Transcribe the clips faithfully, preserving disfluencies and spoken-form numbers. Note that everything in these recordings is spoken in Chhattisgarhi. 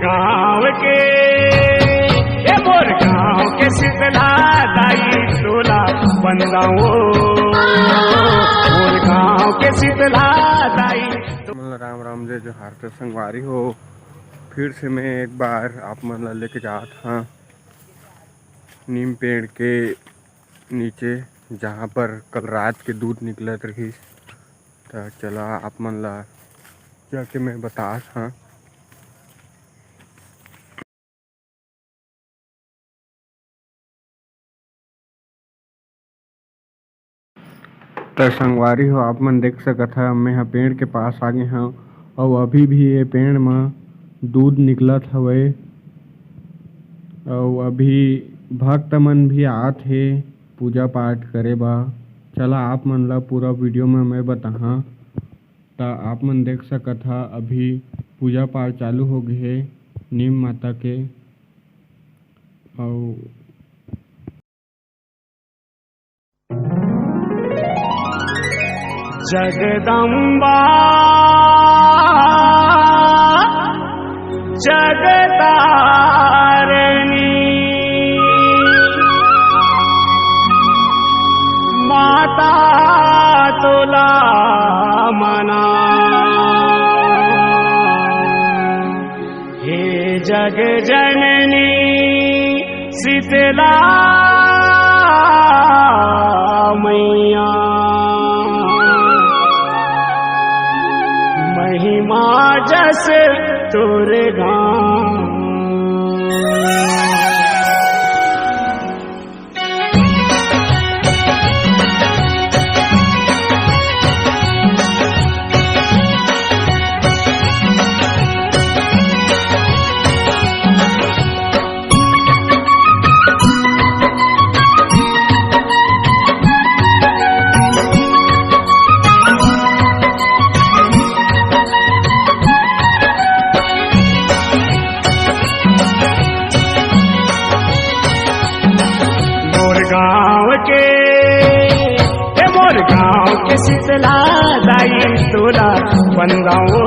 गाँव के, ए मोर गाँव के शीतला दाई, तोला बंदाओ, मोर गाँव के शीतला दाई। मन ला राम राम, जय जोहार। तो संगवारी हो, फिर से मैं एक बार आप मन ला लेके जात हाँ नीम पेड़ के नीचे, जहाँ पर कल रात के दूध निकलत रहिस। त चला आप मन ला जाके मैं बतात हाँ। त संगवारी हो, आप मन देख सकत हा, मैं ह पेड़ के पास आ गे हव, अउ अभी भी ये पेड़ म दूध निकलत हवय, अउ अभी भक्त मन भी आत हे पूजा पाठ करे बर। चला आप मन ला पूरा वीडियो में मैं बताहा। त आप मन देख सकत हा, अभी पूजा पाठ चालू हो गे हे नीम माता के। अउ जगदम्बा जगतारणी माता तोला मना, हे जग जननी शीतला मैया, महिमा जस तोर गाँव। मोर गाँव के, ए मोर गाँव के शीतला दाई तोला बंदाओ,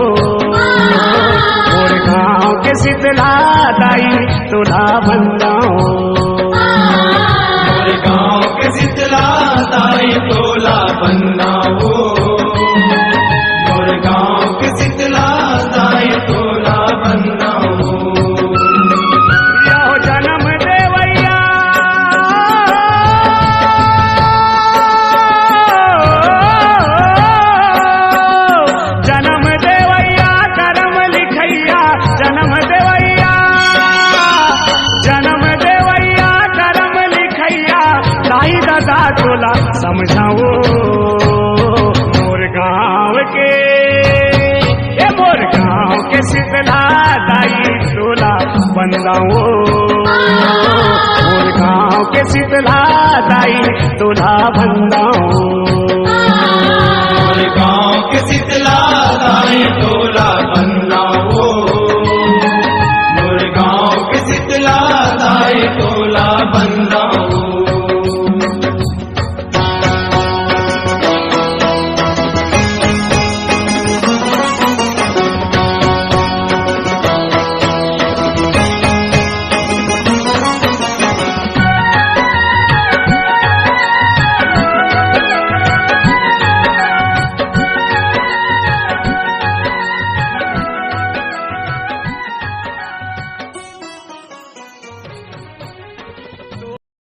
मोर गाँव के शीतला दाई तोला बंदाओ, मोर गाँव के शीतला दाई तोला बंदाओ, मोर गाँव के शीतला दाई तोला बंदाओ। यो जनम देवैया, जनम देवैया, करम लिखैया, जनम देवैया, जनम देवैया, करम लिखैया, दाई ददा तोला समझाओ, मोर गाँव के, ए मोर गाँव के शीतला दाई तोला बंदाओ, मोर गाँव के शीतला दाई तोला बंदाओ।